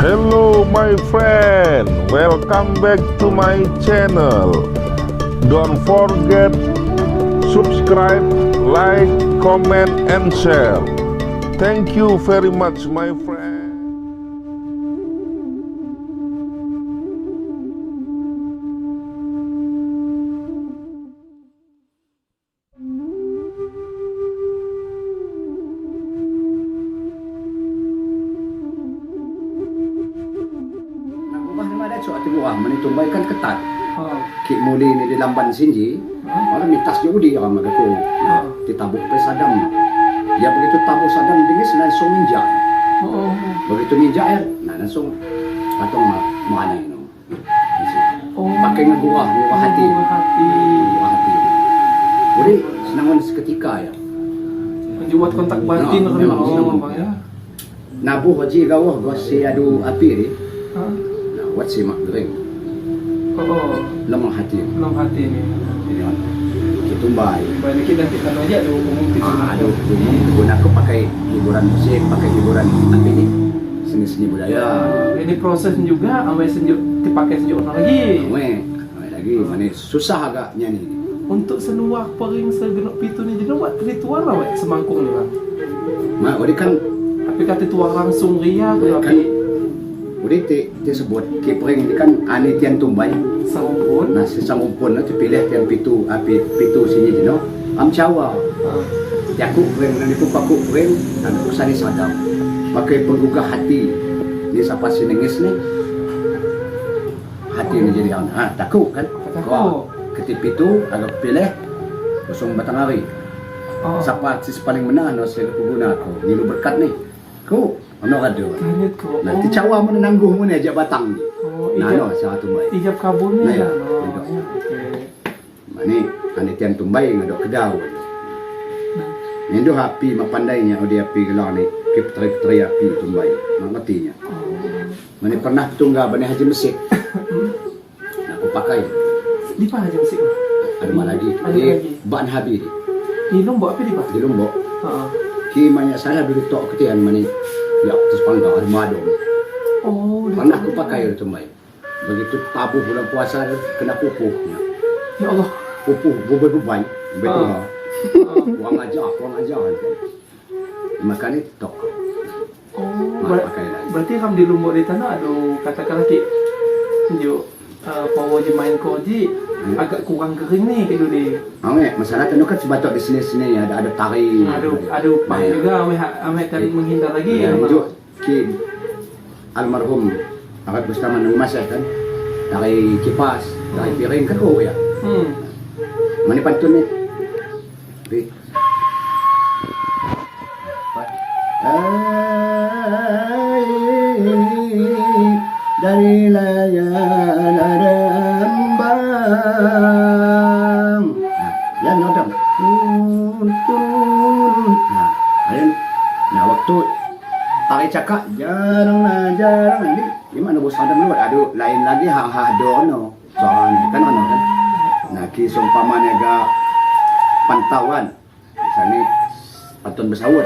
Hello my friend, welcome back to my channel. Don't forget subscribe, like, comment and share. Thank you very much my friend. Tumbai kan ketat. Ki muli ni di lamban sinji, malah mitas je udi orang magaku. Ditabuh pe sadam. Ya begitu tabuh sadam dingis langsung minjak. Begitu minjak ya, nah langsung patung mana ini. Pakai ngegurah, ngurah hati. Ngurah hati. Jadi senangan seketika ya. Buat kontak batin nah, memang senang. Ya. Nabuh haji gawah gosi adu api ni. Nah, buat si mak gering. Lemah hati. Lemah hati ni. Ini kan. Kita tumbai. Tumbai kita nanti kalau aja ada umum kita. Ada umum. Guna aku pakai hiburan musik, pakai hiburan apa ini? Seni-seni budaya. Ini proses juga, amai senjuk dipakai senjuk orang lagi. Amai lagi. Mana susah agaknya ni. Untuk senuah pering segenuk pitu ni jadi buat ritual lah, wek semangkung ni bang. Mak, odi kan. Tapi kata tuang langsung ria, tapi. Odi ti sebut kipring ni kan ani tiang tumbai. Sangumpun. Nah, si sangumpun tu pilih tiang pitu api pitu sini jeno. Am cawa. Tiaku pering dan itu paku pering dan usani sadam. Pakai penggugah hati. Ni siapa si nengis ni? Hati ni jadi an. Ha, takut kan? Takut. Ketip pitu agak pilih kosong batang hari. Siapa si paling menang no saya guna aku. Ni lu berkat ni. Ku ono kado. Nanti cawa mun nangguh mun aja batang ni. Nah, no, saya tumbai. Ijab kabulnya. Nah, ya. Mani ane tiang tumbai ngadok kedau. Ni ndo api mapandainya odi api gelar ni ke peteri-peteri api tumbai. Mak matinya. Mani pernah tunggal bani haji mesik. Nah, aku pakai. Di pa haji mesik? Ada mana lagi? Di Ban Habi. Di Lombok apa di pa? Di Lombok. Heeh. Ki banyak salah dulu tok ketian mani. Ya, terus panggal ada madom. Oh, pernah aku pakai itu tumbai. Begitu tabuh bulan puasa kena pupuhnya. Ya Allah. Pupuh bubai-bubai, betul. Kurang ajar, kurang ajar. Makanya tok. Oh, pakai lagi. Berarti kamu di Lombok di tanah aduh katakanlah ki tunjuk power je main koji agak kurang kering nih kayak dulu. Ame, masalah tu kan sebatok di sini-sini ada tari. Ada upah juga ame kan menghindar lagi. Ya, tunjuk ki almarhum Arab Bustaman nang masih kan. Tari kipas, tari piring kan oh ya. Mana pantun ni? Dari layan ada ambang. Nah, ya nodam. Nah, ayun. Nah, waktu tarik cakak jarang jarang ni. Gimana bos sadam luar? Aduh, lain lagi hang hah dono. Soalnya kan ono kan. Nah, ki seumpamanya ga pantauan. Misalnya pantun bersawut.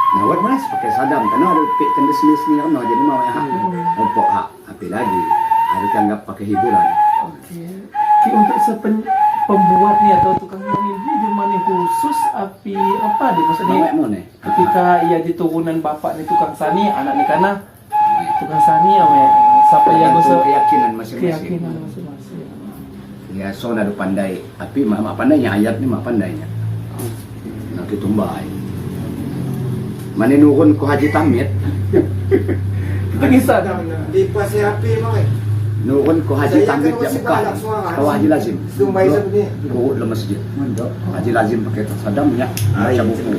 Nah, buat mas pakai sadam karena ada pik tanda seni-seni kan, jadi mau ya ompok hak api lagi. Ada tanggap pakai hiburan. Oke. Ki untuk pembuat nih atau tukang ini di mana khusus api apa deh maksudnya? Ketika ia di turunan bapak nih tukang sani, anak nih karena tukang sani ya, siapa yang keyakinan masing-masing. Keyakinan masing-masing. Ya, so ada pandai. Api mak pandainya ayat ni mak pandainya. Nanti tumbai. Mana nurun ku Haji Tamit. Kita kisah dah. Di pasir api mai. Nurun ku Haji Tamit jak Mekah. Kau Haji Lazim. Tumbai sebenarnya. Ku le masjid. Haji Lazim pakai sadamnya baca buku.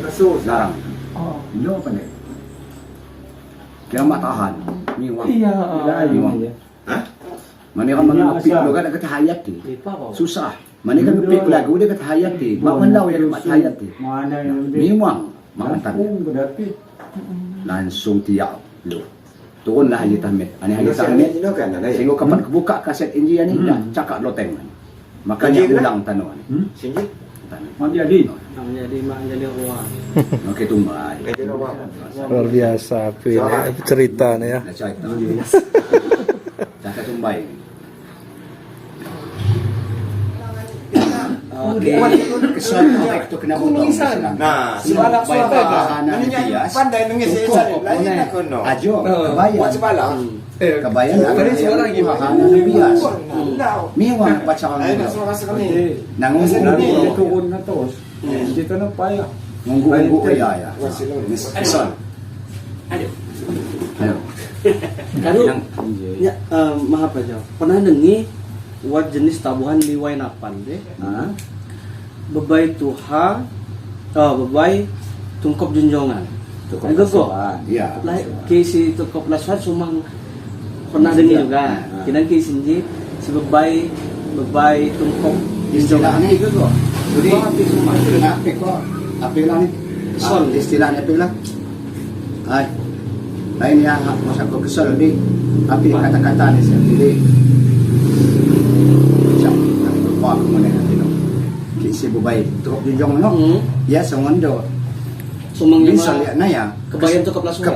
Larang. Oh. Ini apa ni? Kira mak tahan. Miwang. Iya. Miwang. Hah? Mana orang mengepik lu kan kata hayat ti. Susah. Mana kan ngepik lagu dia kata hayat ti. Mak menau yang mak hayat ti. Miwang. Mantan. Langsung tiap lu. Turunlah Haji Tahmid. Ani Haji Tahmid. Sehingga kapan kebuka kaset Injil ni dah cakap loteng. Makanya ulang tanah ni. Sini. Mak jadi. Jadi mak jadi ruang. Oke tumbai. Luar biasa api ini cerita nih ya. Nah, cerita. Cakap tumbai. Oke. Kesan itu kena potong. Nah, sebalak suara. Ini pandai nengis lain aku no. Ajo, kebayan. Buat sebalak. Kebayan. Tadi sebalak gimana? Bias. Miwang pacaran. Ayo nak suara sekali. Nanggung Turun na terus. Kita nak payah. Nunggu-nunggu ya ya. Kesan. Aduh. Ayo. Lalu ya, maaf aja. Pernah dengi wat jenis tabuhan liwai napan deh. Ha? Bebai tuha, bebai tungkop junjongan. Tungkop Kok. Iya. Lah kisi tungkop lasuhan sumang pernah dengi juga. Kinan kisi sinji si bebai bebai tungkop junjongan. Istilahnya itu kok. Jadi api kok. Api lah ni. Kesel. Istilahnya api lah. Hai. Lain ya masa kau kesel di api kata-kata ni saya pilih. Macam aku lupa aku mana nanti no. Kisi bebai tungkop junjong no. Ya sengondo. Sumang Misal ya naya. Kebayan tungkop lasuhan.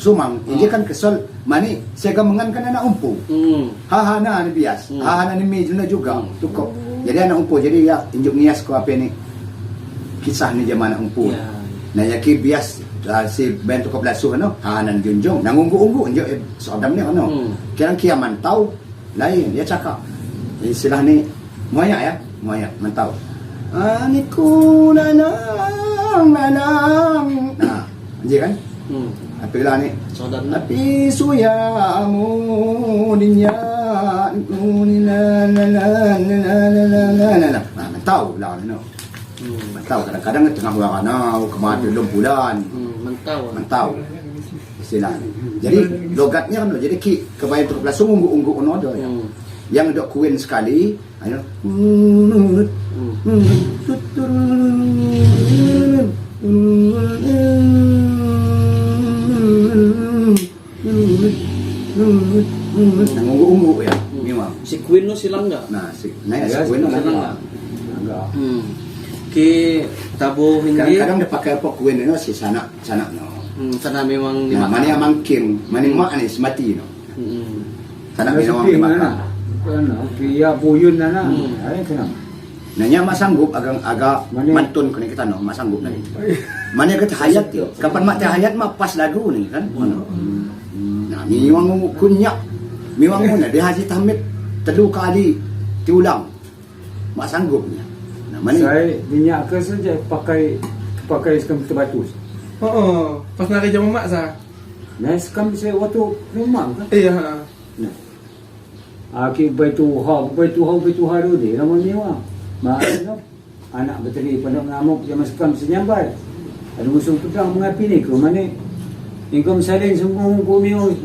Sumang, ini kan kesel mani saya mengan kan anak umpu. Hahana ni bias, hahana ni mejuna juga tukok. Jadi anak umpu jadi ya injuk nias ko apa ni kisah ni zaman anak umpu. Ya. Nah yaki bias si ben tukok lasuh no, hahana junjung, nangunggu-unggu injuk sodam ni no. Kira kia mantau lain dia cakap. Istilah ni moyak ya, moyak mantau. Aniku nanang nanang. Nah, anjir kan? Apalah ni? Api suyamu dinya na na na na na na na na. Nah, mentau lah ni no. Mentau kadang-kadang tengah warna kemana belum bulan. Mentau. Mentau. Istilah ni. Jadi logatnya kan jadi ki kebayan tu langsung unggu-unggu ono do ya. Yang dok kuin sekali, ayo. Nunggu-unggu ya, memang. Si Queen no silang enggak? Nah, si nah si Queen no silang enggak. Ki tabuh hindi. Kadang-kadang dia pakai apa Queen no si sanak sanak no. Sana memang Nah, mana yang mangking, mana mak ni semati no. Sanak memang dimakan. Kia buyun na na. Ay kenapa? Nanya mak sanggup agak agak mantun kena kita no, mak sanggup lagi. Mana kata hayat yo. Kapan mak teh hayat mak pas lagu ni kan. Nah, miwang kunyak. Miwang muna dia Haji Tahmid telu kali diulang. Mak sanggupnya. Nah, mana saya minyak ke saja pakai pakai sekam batu. Oh, pas nari jam mak sah. Nah, sekam saya waktu rumah kan. Iya. Nah. Aki baitu ha, baitu ha, baitu ha dulu nama miwang. Mak anak berteri pada ngamuk zaman sekam senyambai. Ada musuh pedang mengapi ni ke mana? Ingkau salin sungguh miwang.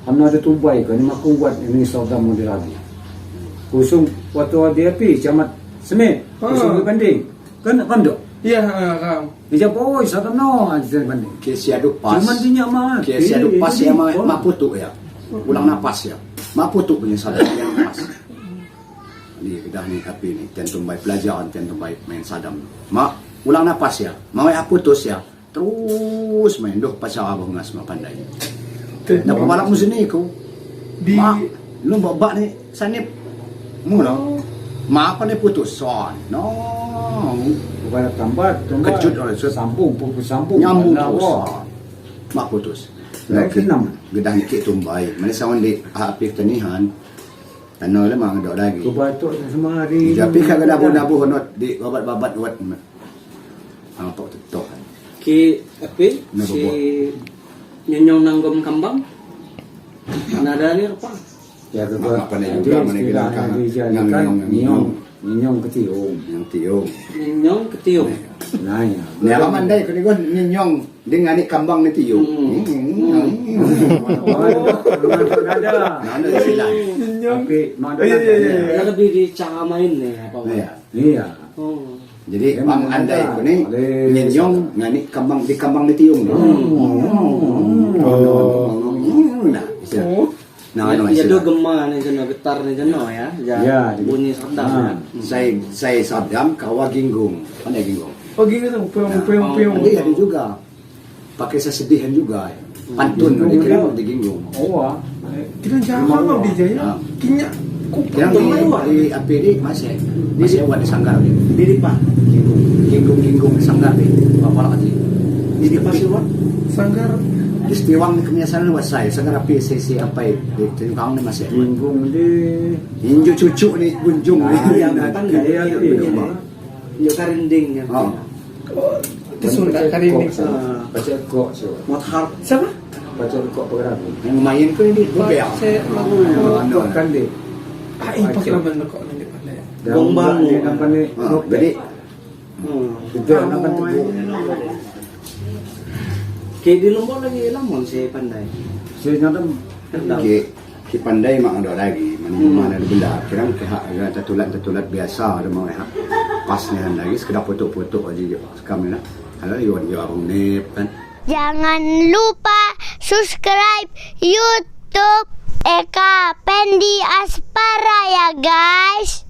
Amna ada tumbai ke ni maku buat ini saudara muda lagi. Kusung waktu ada api camat semit, kusung banding. Kan kan dok? Iya, kan. Dia jawab, oi saudara no, ada banding. Kesi adu pas. Cuman dia mah. Kesi adu pas ya mah putuk ya. Ulang napas ya. Mah putuk punya saudara yang pas. Ni kedah ni api ni tian tumbai pelajaran tian tumbai main sadam. Mak ulang napas ya. Mau ya putus ya. Terus main doh pacar abang ngas mah pandai. Nak pebalap musim ni ku. Di mak lu babak ni sanip mula. Mak apa ni putus son. No. Bukan tambah, kejut oleh sambung, putus sambung. Nyambung terus. Mak putus. Lagi enam. Gedah ni kek tumbai. Mana sawan di api tenihan. Tanah le mang dok lagi. Kebatuk semua hari. Tapi kan nabu-nabu honot di babat-babat buat. Ang tok tetok. Ki api si nyenyong nanggom kambang. Nada ni apa? Ya apa ni juga mana bilang kan. Nyong nyong ketiung. Yang tiung. Nyong ketiung. Nah ya. Ni apa mandai kau ni kau nyong dengan ni kambang ni tiung. Ada. Nada istilah. Tapi mak Iya iya iya. Lebih di cara main ni apa? Iya. Iya. Jadi bang andai kau ni nyenyong ngani kambang di kambang ni tiung. Nah, istilah. Nah, Anu Ya do istilah. gema nih jeno getar nih jeno ya. Ya, Ya, bunyi serdam Ah. ya. Saya sadam kawa ginggung. Pandai ginggung. Oh gitu tuh, puyung puyung puyung. Dia ada juga. Pakai sesedihan juga. Pantun Ginggung dikirim dia. di ginggung. Oh, ah. Kita jarang loh di Jaya. Ah. Kinyak kupang Yang di, teman di APD masih masih buat di sanggar di. Di di pak. Ginggung, ginggung, ginggung di sanggar di. Apa lah kecil. Di di pasti what? Sanggar Di setiwang di kemiasan wasai sanggar api sesi apa di tukang ni masih. Ginggung di Inju cucu ni bunjung ni. Ah, Yang pandai Dia ya. dia. Yo karinding ya. Oh. itu Sunda kali ini. Baca kok so. Mot harp. Siapa? Baca kok perang. Yang main tu ini bubel. Saya lagu. Kok kan di. Ah, ini pakai lamban kok nanti pandai. Gong bangu. Nampak ni. Ah, Jadi Itu nampak teguh. Kayak di Lombok lagi lamon sih pandai. Saya nyata Rendam. ki ki pandai mak ada lagi mana mana ada benda kira ke hak agak tertulat tertulat biasa ada mau hak pas ni han lagi sekedar foto-foto aja je sekam ni lah kalau yo yo abang ni kan. Jangan lupa subscribe YouTube Eka Pendi Aspara ya guys.